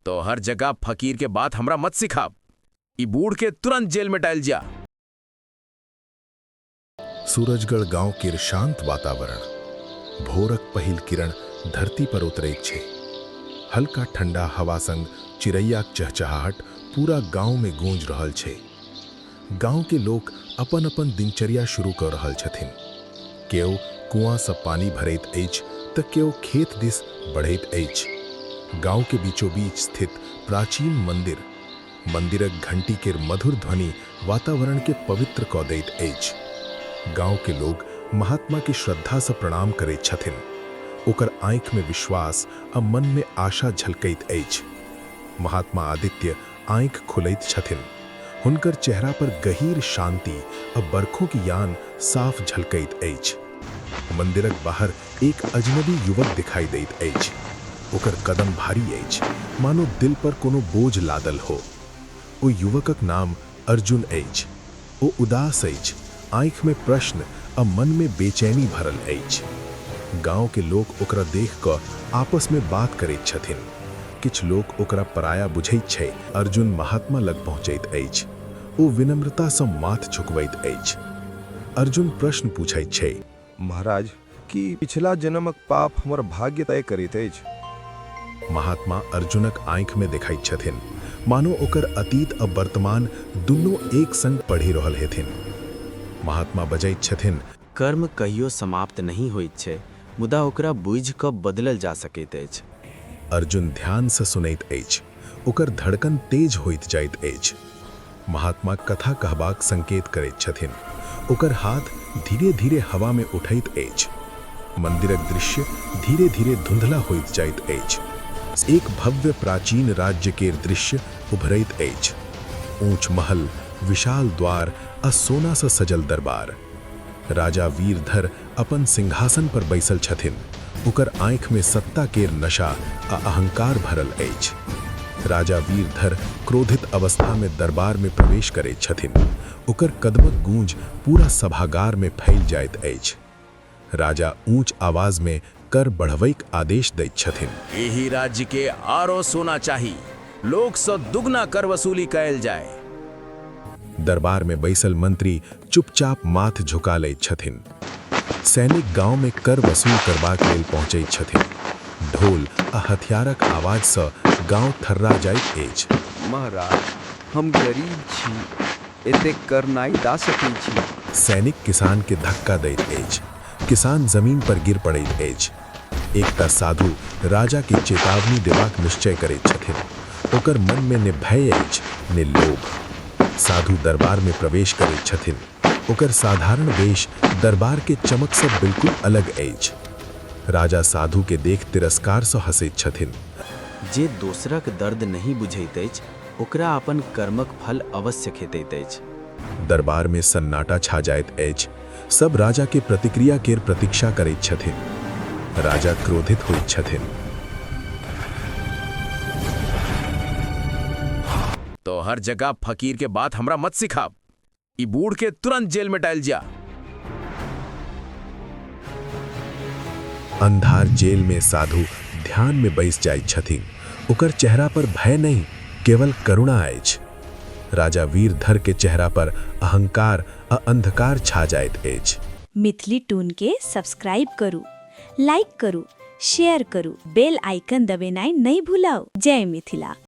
तो हर जगह फकीर के बात हमरा मत सिखाब। ई बूढ़ के तुरंत जेल में डाल जा। सूरजगढ़ गांव केर शांत वातावरण। भोरक पहिल किरण धरती पर उतरैत छै। हल्का ठंडा हवा संग चिड़ैयाक चहचहाहट पूरा गांव में गूंज रहल छै। गांव के लोक अपन अपन दिनचर्या शुरू कऽ रहल छथिन। केओ कुआं सँ पानि भरैत अछि तऽ केओ खेत दिस बढ़ैत अछि। गांव के बीचोबीच स्थित प्राचीन मंदिर। मंदिरक घंटी केर मधुर ध्वनि वातावरण के पवित्र कऽ दैत अछि। गांव के लोग महात्मा के श्रद्धा सँ प्रणाम करैत छथिन। ओकर आंखि में विश्वास आ मन में आशा झलकैत अछि। महात्मा आदित्य आंखि खुलैत छथिन। हुनकर चेहरा पर गहीर शांति आ बरखों की यान साफ झलकैत अछि। मंदिरक बाहर एक अजनबी युवक दिखाई दैत अछि। ओकर कदम भारी अछि, मानो दिल पर कोनो बोझ लादल हो। ओ युवकक नाम अर्जुन अछि। ओ उदास अछि, आंखि में प्रश्न आ मन में बेचैनी भरल अछि। गांव के लोक ओकरा देख कऽ आपस में बात करैत छथिन। किछु लोक ओकरा पराया बुझैत छै। अर्जुन महात्मा लग पहुँचैत अछि। ओ विनम्रता सँ माथ झुकबैत अछि। अर्जुन प्रश्न पूछैत छै। महाराज, की पिछला जन्मक पाप हमर भाग्य तय करैत अछि? महात्मा अर्जुनक आंखि में देखैत छथिन, मानो ओकर अतीत आ वर्तमान दुनू एक संग पढ़ि रहल हेथिन। महात्मा बजैत छथिन। कर्म कहियो समाप्त नहि होइत छै, मुदा ओकरा बुझि कऽ बदलल जा सकैत अछि। अर्जुन ध्यान सँ सुनैत अछि। ओकर धड़कन तेज होइत जाइत अछि। महात्मा कथा कहबाक संकेत करैत छथिन। ओकर हाथ धीरे-धीरे हवा में उठैत अछि। मंदिरक दृश्य धीरे-धीरे धुंधला होइत जाइत अछि। एक भव्य प्राचीन राज्य केर दृश्य उभरैत अछि। ऊंच महल, विशाल द्वार आ सोना सँ सजल दरबार। राजा वीरधर अपन सिंहासन पर बैसल छथिन। ओकर आंखि में सत्ता केर नशा आ अहंकार भरल अछि। राजा वीरधर क्रोधित अवस्था में दरबार में प्रवेश करैत छथिन। ओकर कदमक गूंज पूरा सभागार में फैल जाइत अछि। राजा ऊंच आवाज में कर बढ़बैक आदेश दैत छथिन। एहि राज्य के आरो सोना चाही। लोक सँ दुगना कर वसूली कयल जाय। दरबार में बैसल मंत्री चुपचाप माथ झुका लैत छथिन। सैनिक गांव में कर वसूल करबाक लेल पहुंचैत छथिन। ढोल आ हथियारक आवाज सँ गांव थर्रा जाइत अछि। महाराज, हम गरीब छी। एतेक कर नाइ दा सकै छी। सैनिक किसान के धक्का दैत अछि। किसान जमीन पर गिर पड़ैत अछि। एकटा साधु राजा के चेतावनी देबाक निश्चय करैत छथिन। ओकर मन में ने भय अछि, ने लोभ। साधु दरबार में प्रवेश करैत छथिन। ओकर साधारण वेश दरबार के चमक सँ बिल्कुल अलग अछि। राजा साधु के देख तिरस्कार सँ हँसैत छथिन। जे दोसरक दर्द नहि बुझैत अछि, ओकरा अपन कर्मक फल अवश्य खेतैत अछि। दरबार में सन्नाटा छा जाइत अछि। सब राजा के प्रतिक्रिया केर प्रतीक्षा करैत छथिन। राजा क्रोधित होइत छथिन। तो हर जगह फकीर के बात हमरा मत सिखाब। ई बूढ़ के तुरंत जेल में डाल जा। अंधार जेल में साधु ध्यान में बैस जाइत छथिन। ओकर चेहरा पर भय नहि, केवल करुणा अछि। राजा वीरधर के चेहरा पर अहंकार आ अंधकार छा जाइत अछि। मिथिली टून के सब्सक्राइब करू, लाइक करू, शेयर करू, बेल आइकन दबेनाइ नहि भुलाउ। जय मिथिला।